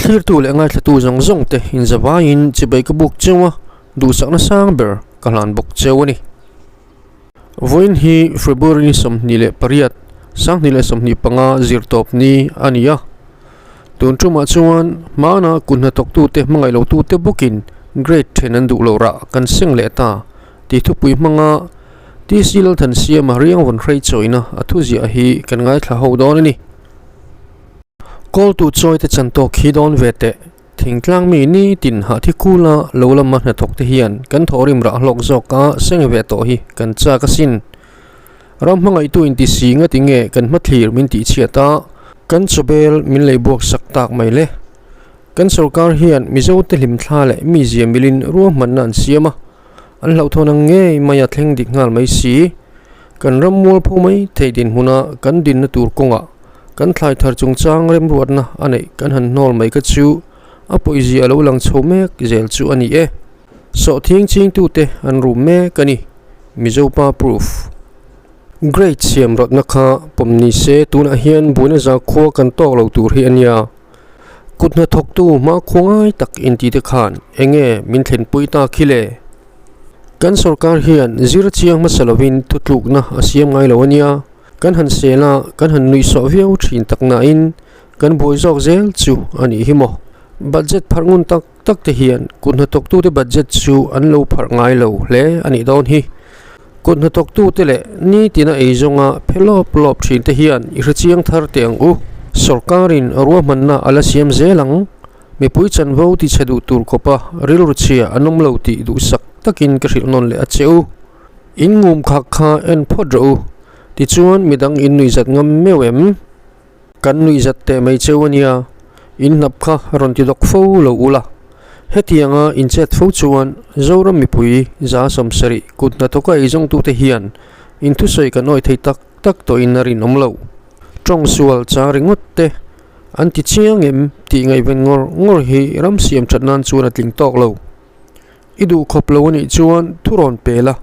Thlirtu leh ngaithlatu zawng zawng te inzavaiin chibai ka buk cheu a, duhsakna sang ber ka hlan bawk cheu a ni. Vawiin hi February ni 28, 2025 zirtawp ni a ni a. Tun tumah chuan hmana kut hnathawktute hmangaih lotute bawkin grade then an duh loh rah kan seng leh ta tih thupui hmanga TC Lalthansiama riangvawn hrei chawina a thuziah hi kan ngaithla ho dawn a ni. Kawltu chawite chan tawk hi dawn ve teh. Thingtlang mi nitin hahthi kula lo lama hnathawk te hian kan thawhrim rah hlawk zawk a seng ve tawh hi kan chak asin. Ram hmangaihtu inti si nga tinge kan hmathlir min tih chhiat a, kan chawbel min lei buak sak tak mai le. Kan sorkar hian Mizo te hlimthla leh mi zia milin ruahmanna an siam a, an hlauhthawn ang ngei mai a thleng dik nghal mai si. Kan ram mualpho mai thei dinhmuna kan dinna tur kawngah Kan thlai thar chungchang remruatna a neih kan han hnawl mai kha chu a pawizia a lo lang chho mek zel chu a ni e. Sawhthing chingtute an rum mek a ni. Mizopa proof. Grade siam rawtna kha pawm ni se tunah hian buaina zakhua kan tawk lo tur hi a nia. Kut hnathawktu hmakhua ngai tak intite khan enge min thlenpui ta khi le? Kan sorkar hian zir chiang hmasa lovin thutlukna a siam ngai lo a nia. Kan han sel a, kan han nuih sawh viau thin tak nain kan buai zawk zel chu a nih hi maw? Budget pharh ngun tak tak te hian kut hnathawktute budget chu an lo pharh ngai lo hle a nih dawn hi. Kut hnathawktute leh nitina eizawnga phe lawp lawp thin te hian i hrechiang thar teh ang u. Sawrkarin ruahmanna a la siam zel ang. Mipui chanvo tichhe duh tur khawpa rilru chhia an awm lo tih duhsak takin ka hrilh nawn leh a che u. In ngum khak kha en phawt rawh u, tichuan midang in nuihzat ngam meuh em? Kan nuihzat teh mai cheu a nia, in hnap kha rawn ti dawk fo lo ula. Hetianga in chet fo chuan Zoram mipui 70% kut hnathawka eizawngtute hian in thusawi kan awih thei tak tak tawhin a rinawm lo. Tawng sual chang ringawt te an ti chiang em tih ngaihven ngawr ngawr hi ram siam that nan chuan a tling tawk lo. I duh khawp lo a nih chuan thu rawn pe la,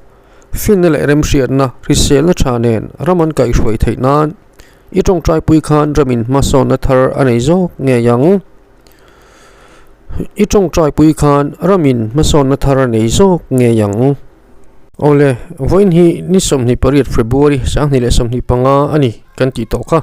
finna leh remhriatna, hriselna tha nen ram an kaihhruai theih nan i tawngtaipui khan ramin hmasawnna thar a nei zawk ngei ang. I tawngtaipui khan ramin hmasawnna thar a nei zawk ngei ang. Awle, vawiin hi ni 28 February 2025 a ni kan tih tawh kha.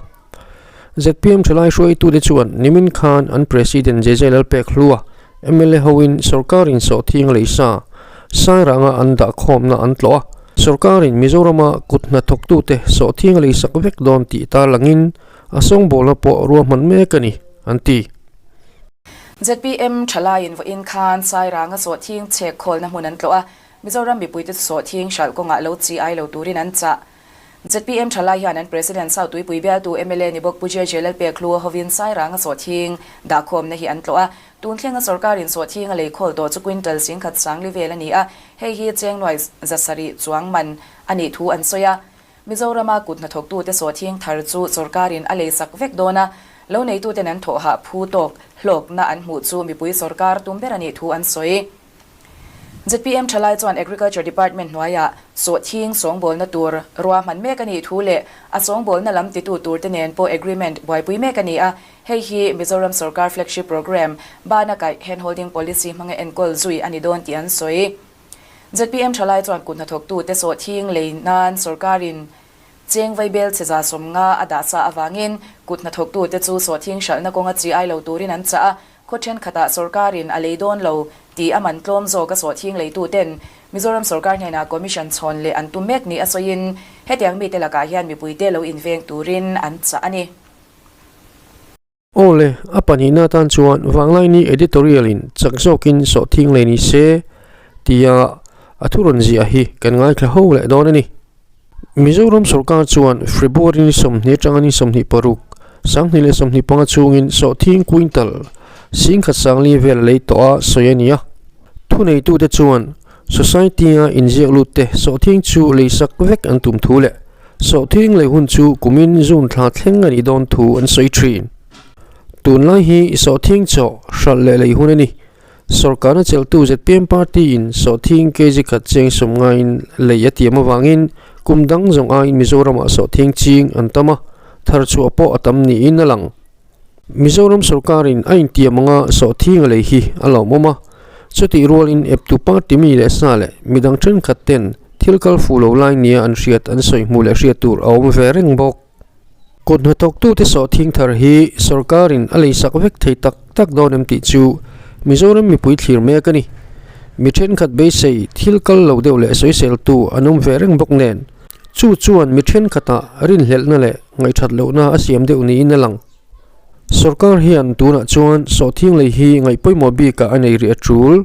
Zpm thalai hruaitute chuan nimin khan an President JJ Lalpekhlua, mla hoin sorkarin sawhthing leisa Sairanga an dahkhawmna an tlawh a, sorkarin Mizorama kut hnathawktute sawhthing leisak vek dawn tih tarlangin a sawngbawlna pawh ruahman mek a ni, an ti. Zpm thalaiin vawiin khan Sairanga sawhthing chhek khawlna hmun an tlawh a, Mizoram mipuite chu sawhthing hralh kawngah lo chi ai lo turin an chah. Zpm thalai hian an President South Tuipui bialtu mla ni bawk Pu JJ Lalpekhlua hovin Sairanga sawhthing dahkhawmna hi an tlawh a. Tun thlenga sorkarin sawhthing a lei khawl tawh chu quintal 10,000 sangli vel a ni a, hei hi cheng nuai 700 chuang man a nih thu an sawi a. Mizorama kut hnathawktute sawhthing thar chu sorkarin a leisak vek dawn a, lo neituten an thawhah phu tawk hlawkna an hmuh chu mipui sorkar tum ber a nih thu an sawi. Zpm thalai chuan Agriculture Department hnuaiah sawhthing sawngbawlna tur ruahman mek a nih thu leh a sawngbawlna lam titu turte nen pawh agreement buaipui mek a ni a, hei hi Mizoram sorkar flagship programme bana kaih handholding policy hmanga enkawl zui a ni dawn tih an sawi. Zpm thalai chuan kut hnathawktute sawhthing lei nan sorkarin cheng vaibel chhe 50% a dah sa avangin kut hnathawktute chu sawhthing hralhna kawnga chi ai lo turin an chah a, Khaw thenkhatah sorkarin a lei dawn lo tih a man tlawm zawk a sawhthing leituten Mizoram sorkar hnenah commission chhawn leh an tum mek ni a sawiin hetiang mite lakah hian mipuite lo inveng turin an chah a ni. Aw le, a pahnihna atan chuan Vanglaini editorial-in chak zawkin sawhthing lei ni se tia a thu rawn ziah hi kan ngaithla ho leh dawn a ni. Mizoram sorkar chuan February ni 20 atanga ni 26, 2025 chhungin sawhthing quintal 10,000 sangli vel a lei tawh a sawi a ni a. Thuneitute chuan Society-a inziak lutte sawhthing chu leisak vek an tum thu leh sawhthing lei hun chu kumin June thla thleng a nih dawn thu an sawi thin. Tunlai hi sawhthing chaw hralh leh lei hun a ni. Sorkarna chelhtu zpm party-in sawhthing kg khat cheng sawm ngaiin lei a tiam avangin kum dang zawng aiin Mizoramah sawhthing ching an tam a, thar chhuah pawh a tam niin a lang. Mizoram sorkarin a intiam anga sawhthing a lei hi a lawmawm a, chutih rualin eptu party mi leh sa leh midang thenkhat ten thil kal fuh lo lai nia an hriat an sawi hmuh leh hriat tur a awm ve reng bawk. Kut hnathawktute sawhthing thar hi sorkarin a leisak vek thei tak tak dawn em tih chu Mizoram mipui thlir mek a ni. Mi thenkhat beisei thil kal lo deuh leh sawiseltu an awm ve reng bawk nen, chu chuan mi thenkhatah rinhlelhna leh ngaihthat lohna a siam deuh niin a lang. Sorkar hian tunah chuan sawhthing lei hi ngaih pawimawh bikah a nei rih a tul.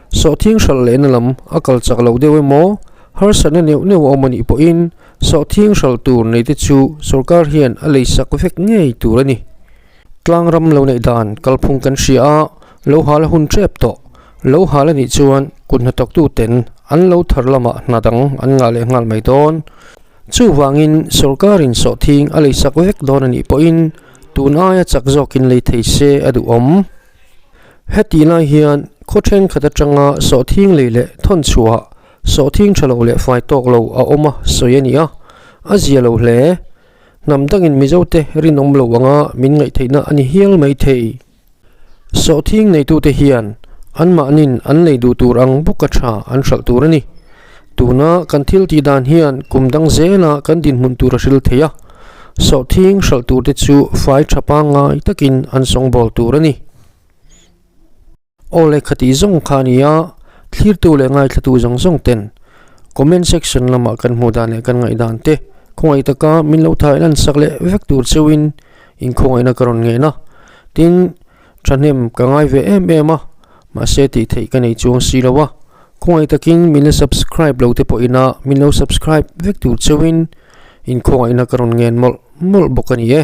Sawhthing hralh lehna lam a kal chak lo deuh emaw, harsatna neuh neuh a awm a nih pawhin sawhthing hralh tur neite chu sorkar hian a lei sak vek ngei tur a ni. Tlang ram lo neih dan kalphung kan hria a, lo hal a hun tep tawh. Lo hal a nih chuan kut hnathawktu ten an lo thar lamah hna dang an ngah leh nghal mai dawn. Chuvangin sorkarin sawhthing a lei sak vek dawn a nih pawhin tun aia chak zawkin lei thei se a duhawm. Heti lai hian khaw thenkhat atanga sawhthing lei leh thawn chhuahah sawhthing tha lo leh fai tawk lo a awm a sawi a ni a, a zia lo hle. Hnam dangin Mizote rinawm lo anga min ngaihtheihna a ni hial mai thei. Sawhthing neitute hian anmahnin an lei duh tur ang bawka tha an hralh tur a ni. Tuna kan thil tih dan hian kum dang zela kan dinhmun tur a hril thei a, sawhthing hralh turte chu fai tha pangngai takin an sawngbawl tur a ni. Aw lehkha tih zawng kha a ni a, thlirtu leh ngaithlatu zawng zawng ten comment section lamah kan hmuh dan leh kan ngaihdan te khawngaih taka min lo thai lan sak leh vek tur cheuhin inkhawngaihna ka rawn ngen a, tin thahnem ka ngai ve em em a, mahse tih theih ka nei chuang si lo a, khawngaih takin min la subscribe lo te pawh ina min lo subscribe vek tur cheuhin inkhawngaihna ka rawn ngen mawlh mawlh bawk a ni e.